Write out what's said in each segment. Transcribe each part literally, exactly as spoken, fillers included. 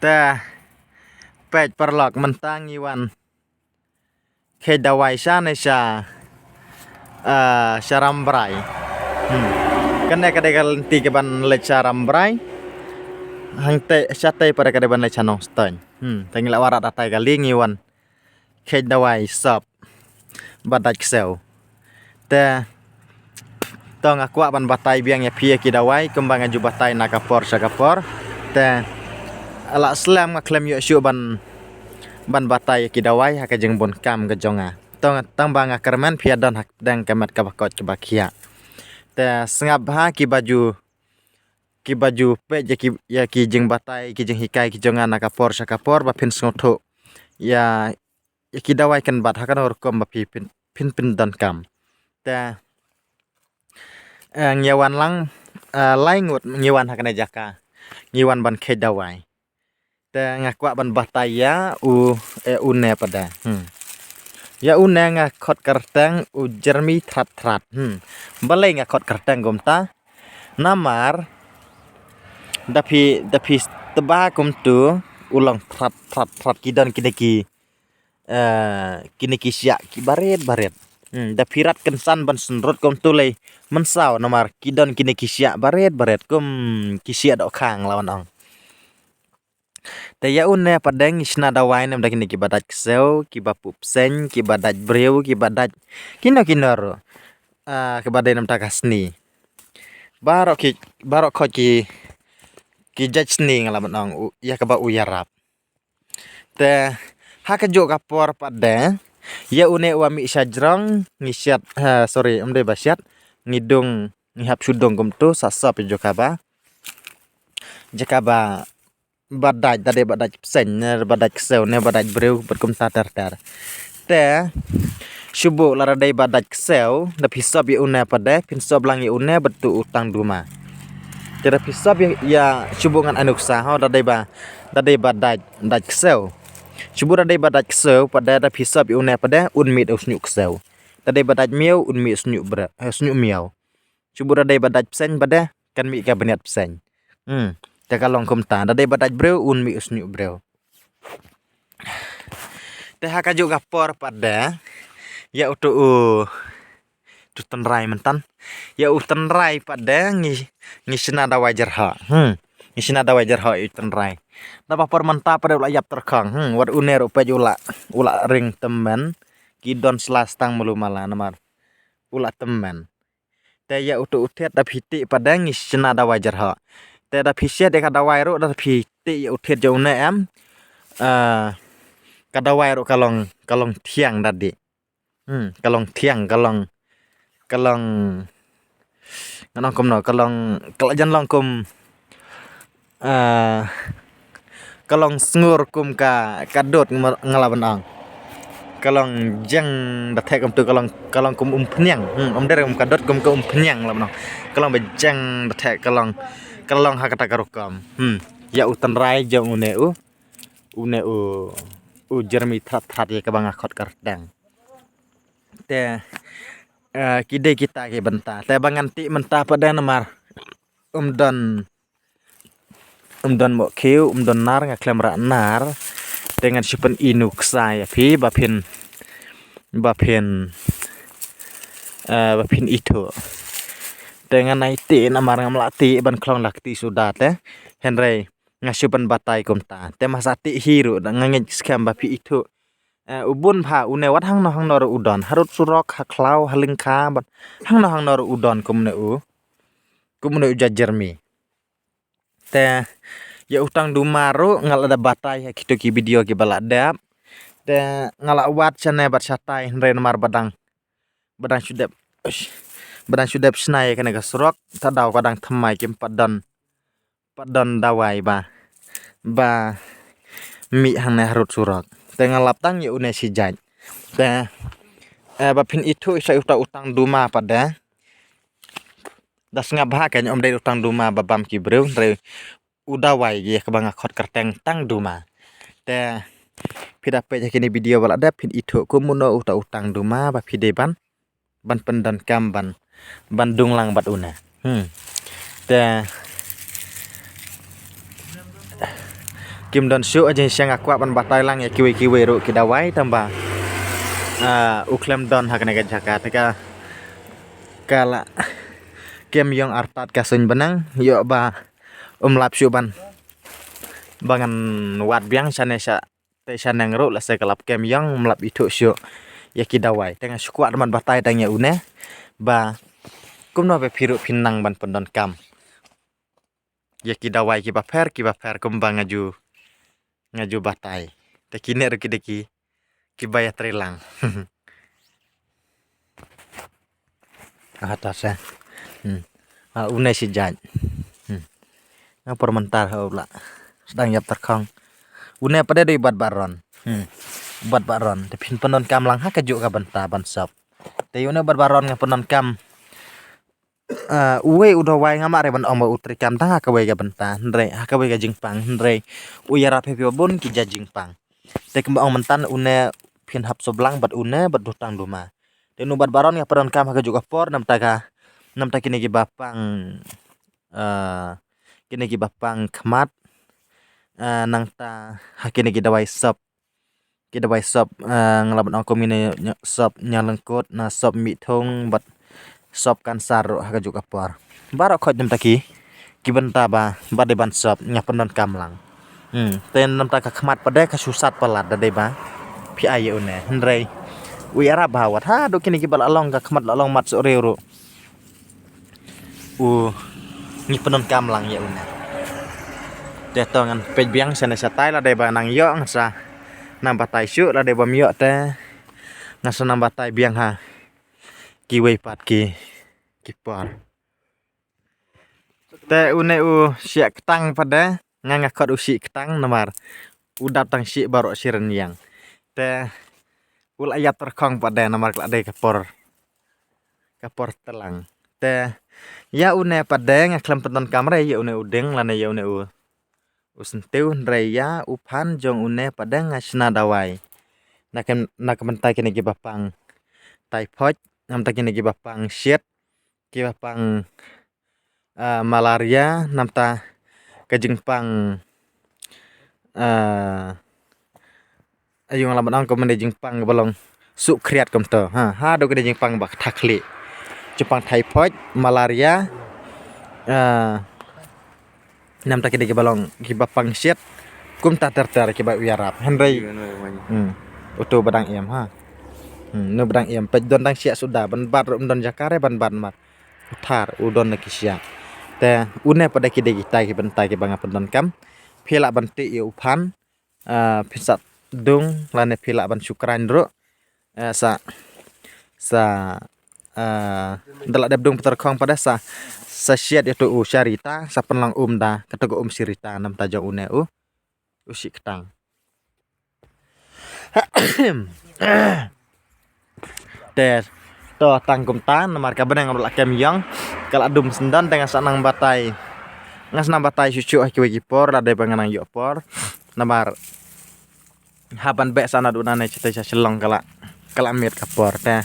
Te peit paralok, mynta ngi wan kheit dawai sha ne sha, ah, sha Rambrai. Hmm. Kane ka dei ka lynti kaban leit sha Rambrai. Hangtei shatei pat ka dei ban leit sha Nongstoiñ. Hmm. Te ngi la wanrah da tai kali, ngi wan kheit dawai sop ba dait ksew. Te to nga kwah ban batai biang ïa phi ïa ki dawai kumba nga ju batai na ka por sha ka por. Te la slem nga khlem ïoh shuh ban, ban batai ïa ki dawai ha ka jingbun kam ka jong nga. To nga, tang ba nga kyrmen phi ïa don ha ka pdeng ka met kaba koit kaba khiah. Te sngap bha kiba ju, kiba ju peit ïa ki, ïa ki jingbatai, ki jinghikai ki jong nga na ka por sha ka por ba phin sngewthuh ïa, ïa ki dawai kynbat ha kano rukom ba phi phin, phin pyndonkam. Te, eh, ngi wan lang, eh, lai ngut ngi wan ha kane jaka. Ngi wan ban kheit dawai. Te nga kwah ban batai ïa u, eh, une pat de. Hmm. Ïa une nga khot kyrteng u Jermi Thrat Thrat. Hmm. Balei nga khot kyrteng kumta? Namar da phi, da phi tba kumtu u long thrat thrat thrat, ki don kine ki, eh, kine ki shiah ki barit barit. Hmm, da phi rat kynsan ban synrut kumtu lei mynsaw, namar ki don kine ki shiah barit barit kum ki shiah dohkha la wan ong. Te ïa une pat de ngi shna dawai namar da kine kiba dait ksew, kiba puh pseiñ, kiba dait briew, kiba dait kino kino ruh. Ah, kiba dei namar da ka sni. Baroh ki, baroh khoit ki, ki jait sni nga la ban ong, u, ïa kaba u ïarap. Te ha kajuh ka por pat de ïa une uba mih shajrong ngi siat, ha, sorry, ym dei ba siat, ngi dung, ngi hap shu dung kumtu sa sop ïa jaka ba, jaka ba, ba dait, da dei ba dait pseiñ ne ba dait ksew ne ba dait briew bad kumta ter ter. Te shu buh lada dei ba dait ksew, da phi sop ïa une pat de, phin sop lang ïa une bad tu u tang duma. Te da phi sop ïa, ïa shu buh ngan ai nuksa ho, da dei ba, da dei ba dait, dait ksew. Shu buh da dei ba dait ksew pat de, da phi sop ïa une pat de, un mih u shñiuh ksew. Da dei ba dait miaw, un mih u shñiuh bre, eh, shñiuh miaw. Shu buh da dei ba dait pseiñ pat de, kan mih ka bniat pseiñ. Hmm. Te ka long kumta, da dei ba dait briew, un mih u shñiuh briew. Te ha kajuh ka por pat de ïa utu u, tu tynrai myntan. Ïa u tynrai pat de ngi, ngi shna dawai jyrhoh. Hmm. Ngi shna dawai jyrhoh ïa u tynrai. Da ba por mynta pat de u la ïap tyrkhong. Hmm. Wat une ruh peit u la, u la ring tymmen. Ki don sla stang malu mala namar u la tymmen. Te ïa utu u thied da phi tih pat de ngi shna dawai jyrhoh. Te da phi shet ïa ka dawai ruh da phi tih ïa u thied jong une em. Ah, ka dawai ruh ka long, ka long thiang da dih. Hmm, ka long thiang, ka long, ka long, ngan ong kumno, ka long, ka la jan long kum, ah, ka long sngur kum ka, ka dud nga, nga la ban ong. Ka long jeng da theh kumtu, ka long, ka long kum umphniang. Hmm, ym dei kum ka dud, kum ka umphniang la ban ong. Ka long ba jeng da theh, ka long, ka long ha kata ka rukom. Hmm, ïa u tynrai jong une u, une u, u Jermi Thrat Thrat ïa kaba nga khot kyrteng. Te, eh, ki dei kita ki bynta. Te ba ngan tih mynta pat de namar ym don, ym don mohkhiew, ym don nar, nga khlem rah nar. Te ngan shu pyni nuksa ïa phi ba phin, ba phin, eh, ba phin ithuh. Te ngan ai tih namar ngam lah tih ban khlong la kti suda te. Hynrei nga shu ban batai kumta. Te ma sa tih hi ruh da nga ngeit skhem ba phi ithuh. Eh, u bun bha une wat hangno hangno ruh u don. Harud surok, ha khlaw, ha lyngkha, bad hangno hangno ruh u don kumne u. Kumne u jait Jermi. Te ïa u tang duma ruh nga la da batai ha kito ki video kiba la dep. Te nga la wad shane bad shatai hynrei namar ba dang, ba dang shu dep, ba dang shu dep shna ïa kane ka surok, ta daw ka dang thymmai, kim pat don, pat don dawai ba, ba mih hangne harud surok. Te nga lap tang ïa une shi jait. Te, eh, ba phin ithuh ïa uta u tang duma pat de. Da sngap bha kein, ym dei u tang duma ba bam ki briew, hynrei u dawai ïa kaba nga khot kyrteng tang duma. Te phi da peit ha kine video ba la dep phin ithuh kumno uta u tang duma ba phi dei ban, ban pyndonkam ban, ban dung lang bad une. Hmm. Te, Kim don shuh, ha jingshisha nga kwah ban batai lang ïa kiwei kiwei ruh ki dawai tang ba, ah, u khlem don ha kane ka jaka, te ka, ka la kem ïong artat ka suiñ bneng, ïoh ba um lap shuh ban, ba ngan wad biang shane sha, te shaneng ruh lehse ka lap kem ïong, um lap ithuh shuh ïa ki dawai. Te nga shu kwah ban batai tang ïa une ba kumno ba phi ruh phin nang ban pyndonkam ïa ki dawai kiba pher kiba pher kumba nga ju, nga ju batai. Te kine ruh ki dei ki, kiba ïatrei lang. Ah, ta se. Hmm. Ah, une shi jait. Hmm. Nga por mynta ha u la sdang ïap tyrkhong. Une pat de dei u bat baron. Hmm. Bat baron. Te phin pyndonkam lang ha kajuh ka bynta ban sop. Te une u bat baron nga pyndonkam, ah, uwei u dawai, ngam lah re ban ong ba u treikam tang ha kawei ka bynta, hynrei ha kawei ka jingpang, hynrei u ïarap ïa phi ba bun ki jait jingpang. Te kumba ong mynta, une phin hap sop lang bad une bad dutang duma. Te une u bat baron nga pyndonkam ha kajuh ka por namta ka, namta kine kiba pang, ah, kine kiba pang khmat, ah, nangta ha kine ki dawai sop, ki dawai sop, ah, nga lah ban ong kum ine, sop ñianglyngkut, na sop mih thung bad sop kansar ruh ha kajuh ka por. Baroh khoit namta ki, ki bynta ba, ba dei ban sop, nga pyndonkam lang. Hmm, te namta ka khmat pat de ka shu sat palat da dei ba phi ai ïa une. Hynrei u ïarap bha wat, haduh kine kiba la long ka khmat la long mat sohriu ruh, u, ngi pyndonkam lang ïa une. Te to ngan peit biang shane shatai, la dei ba nang ïoh ngan sa nang batai shuh, la dei bym ïoh te ngan sa nang batai biang ha kiwei pat ki, ki por. Te une u shiah ktang pat de, nga nga khot u shih ktang namar u dap tang shih baroh shi rynïeng. Te u la ïap tyrkhong pat de namar ka la dei ka por, ka por tlang. Te ïa une pat de nga khlem pyndonkam re ïa une u dieng lane ïa une u, u syntiew, hynrei ïa u phan jong une pat de nga shna dawai. Na ka, na ka bynta kine kiba pang typhoid, namta kine kiba pang shit, kiba pang, ah, malaria, namta ka jingpang, ah, aïu nga lah ban ong kumne, jingpang kaba long suh khriat kumto. Ha, haduh kine jingpang ba kata khlieh. Jingpang typhoid, malaria, ah, namta kine kiba long, kiba pang shit, kumta ter ter kiba u ïarap. Hynrei, hmm, uto ba dang im, ha. Hmm, no ba dang im, peit don dang shiah suda, ban bat ruh ym don jaka re ban bat namar u thar u don na ki shiah. Te une pat de ki dei kitai ki bynta kiba nga pyndonkam. Phi lah ban tih ïa u phan, ah, phin sa dung lane phi lah ban shu khraiñ ruh. Eh, sa, sa, eh, da la dep dung pat tyrkhong pat de sa, sa shiat ïa uto u sharita, sa pynlong um da kato ka um sharita namta jong une u, u shih ktang. Te to tang kumta namar ka bneng ruh la kem ïong, ka la dum syndon, te nga sa nang batai, nga sa nang batai shuh shuh ha kiwei ki por, la dei ba nga nang ïoh por namar hap ban beh sa naduh nane shatei sha Shillong ka la, ka la miet ka por. Te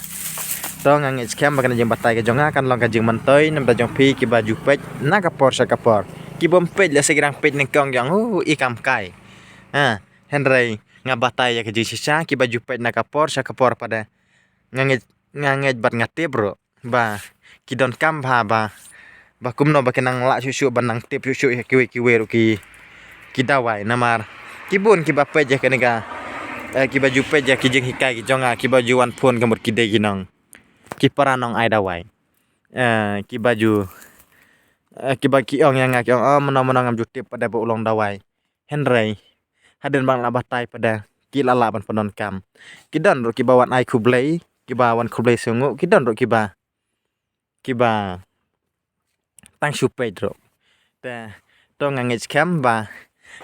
to nga ngeit skhem ba kane jingbatai ka jong nga kan long ka jingmyntoi namta jong phi kiba ju peit na ka por sha ka por. Kibym peit lehse ki dang peit nyngkong ïong, u, i kam kai. Ha, hynrei nga batai ïa ka jingshisha, kiba ju peit na ka por sha ka por pat de, nga ngeit, nga ngeit bad nga tip ruh ba ki donkam bha ba, ba kumno ba ki nang lah shuh shuh ban nang tip shuh shuh ïa kiwei kiwei ruh ki, ki dawai namar ki bun kiba peit ïa kane ka, eh, kiba ju peit ïa ki jinghikai ki jong nga, kiba ju wan phone ka mut ki dei ki nong, ki para nong ai dawai. Eh, kiba ju, eh, kiba ki ong ïa nga, ki ong, "Oh, mano mano ngam ju tip pat de ba u long dawai." Hynrei hadien ba nga la batai pat de ki la lah ban pyndonkam. Ki don ruh kiba wan ai khublei, kiba wan khublei sngewnguh, ki don ruh kiba, kiba tang shu peit ruh. Te to nga ngeit skhem ba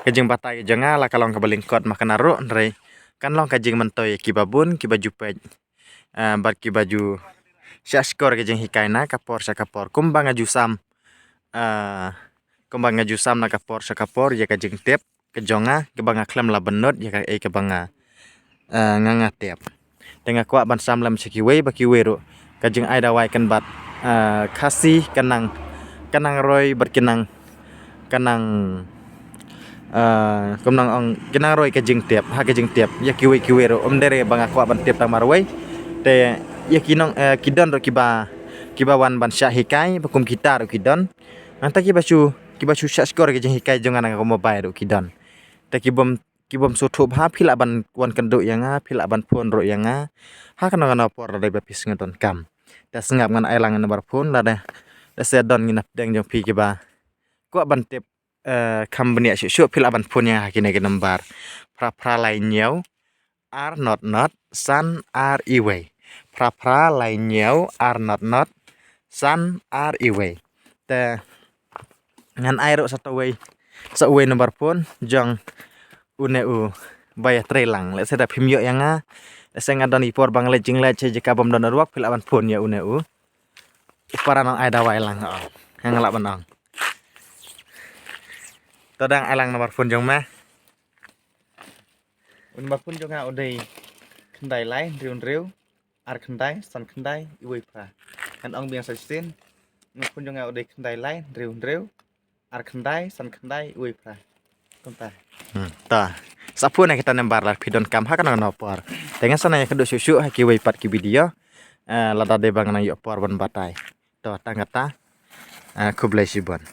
ka jingbatai ka jong nga la ka long kaba lyngkot ma kane ruh, hynrei kan long ka jingmyntoi ïa kiba bun kiba ju peit, eh, bad kiba ju shah shkor ka jinghikai na ka por sha ka por. Kumba nga ju sam, eh, kumba nga ju sam na ka por sha ka por ïa ka jingtip ka jong nga, kaba nga khlem lah ban nud ïa kaei kaba nga, eh, nga, nga tip. Te nga kwah ban sam lem sha kiwei ba kiwei ruh ka jingai dawai kan bat, eh, Khasi, kan nang, kan nang roi bad kan nang, kan nang, Ah, kumno ong, ki nang roi ka jingtip, ha ka jingtip ïa kiwei kiwei ruh, um dei re ba nga kwah ban tip tang marwei. Te ïa ki nong, eh, ki don ruh kiba, kiba wan ban shah hikai ba kum kita ruh ki don. Nangta kiba shu, kiba shu shah skor ka jinghikai jong nga na ka mobile ruh ki don. Te ki bym, ki bym shu thup ha, phi lah ban wan kynduh ïa nga, phi lah ban phone ruh ïa nga. Ha kano kano por lada dei ba phi sngew donkam. Te sngap ngan ai lang number phone lada, lada sa don ngi na pdeng jong phi kiba kwah ban tip, eh, kham bniah shuh shuh, phi lah ban phone ïa nga ha kine ki number: phra phra lai hynñiew ar not not san ar iwei. Phra phra lai hynñiew ar not not san ar iwei. Te ngan ai ruh sa tawei, sa uwei number phone jong une u ba ïa trei lang. Lehse da phim ïoh ïa nga, lehse nga don i por ba nga leit jingleit sha jaka bym don network, phi lah ban phone ïa une u. Para nang ai dawai lang, oh. Nga lah ban ong. To dang ai lang number phone jong me. U number phone jong nga u dei khyndai lai hynriew hynriew ar khyndai san khyndai iwei phra. Ngan ong biang sa shisien. Number phone jong nga u dei khyndai lai hynriew hynriew ar khyndai san khyndai iwei phra. Kumta. Hmm, ta. Sa phone ïa kita number lada phi donkam ha kano kano por. Te ngan sa nang ïakynduh shuh shuh ha kiwei pat ki video. Eh, lada dei ba nga nang ïoh por ban batai. To tang kata. Eh, khublei shibun.